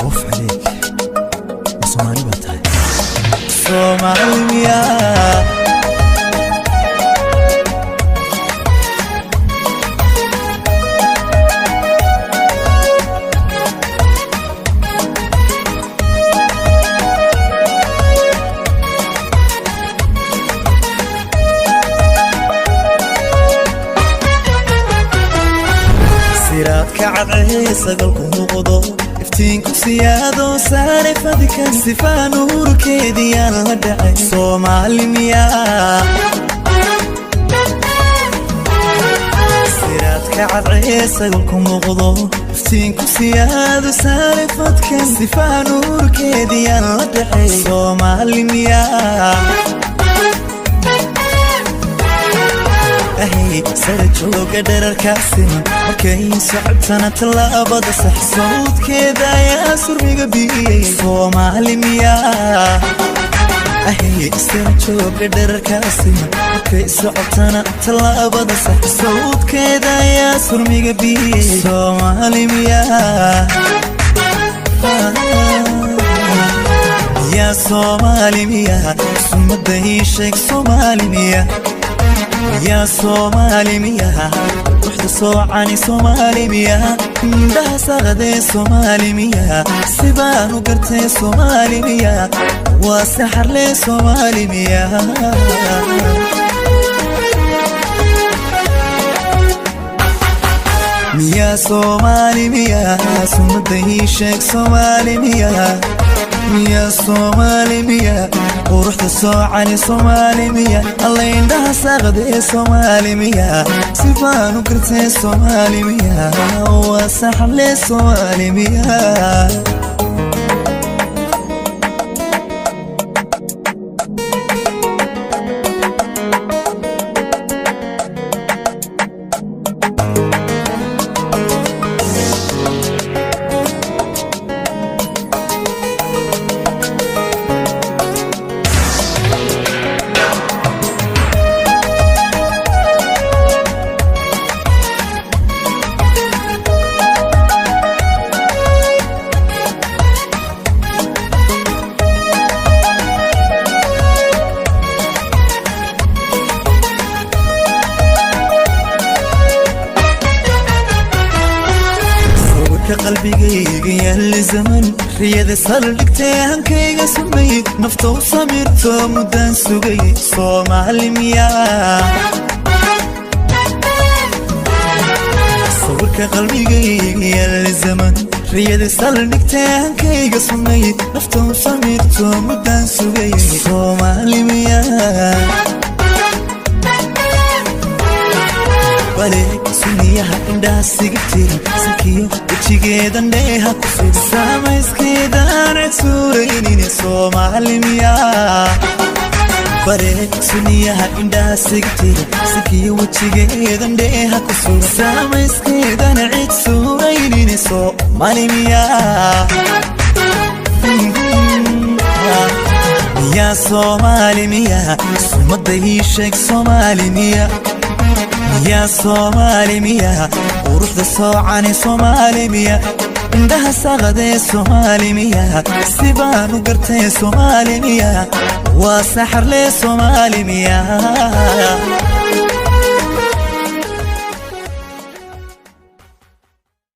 Of عليك, ma Soomaali baa tahay? Soomaali miyaa? Siraadka cadcee sagalku muuqdo, iftiinku siyaado saare fadka, sifaa nuurkeediyaan la dhacay. Soomaali miyaa? Siraadka cadcee sagalku muuqdo, iftiinku siyaado saare fadka, sifaa nuurkeediyaan la dhacay. Soomaali miyaa? Ahay, sara jooga dherarkaasina, markay socotana tallaabada sax, sawdkeeda ayaa surmiga biyey. Soomaali miyaa? Ahay, sara jooga dherarkaasina, markay socotana tallaabada sax, sawdkeeda ayaa surmiga biyey. Soomaali miyaa? Yaa Soomaali miyaa? Sumada ii sheeg, Soomaali miyaa? Yaa Soomaali miyaa? Quruxda soocani Soomaali miyaa? Indhaha saqadee Soomaali miyaa? Sibaan u gartee Soomaali miyaa? Waa saxarlee Soomaali miyaa? Miyaa Soomaali miyaa? Sumada ii sheeg, Soomaali miyaa? Miyaa Soomaali miyaa? Quruxda soocani Soomaali miya? Alla, indhaha saaqadee Soomaali miya? Sifaan u gartee Soomaali miya? Waa saxle Soomaali miya? Sawirka qalbigayga yaalla zaman, riyada saldhigtay, hankayga sumay, nafta u samirto muddaan sugay. Soomaali miyaa? Sawirka qalbigayga yaalla zaman, riyada saldhigtay, hankayga sumay, nafta u samirto muddaan sugay. Soomaali miyaa? Bale suniyaha, indhaha siga tiran, sankiyo wejigeedan dheeha ku sugan, saamayskeedaan cid suuraynin. Soomaali miyaa? Bare suniyaha, indhaha siga tiran, sankiyo wejigeedan dheeha ku sugan, saamayskeedan cid suuraynin. Soomaali miyaa? Miyaa Soomaali miyaa? Sumada ii sheeg, Soomaali miya? Miyaa Soomaali miyaa? Quruxda soocani Soomaali miya? Indhaha saqadee Soomaali miya? Sibaan u gartee Soomaali miya? Waa saxarlee Soomaali miya?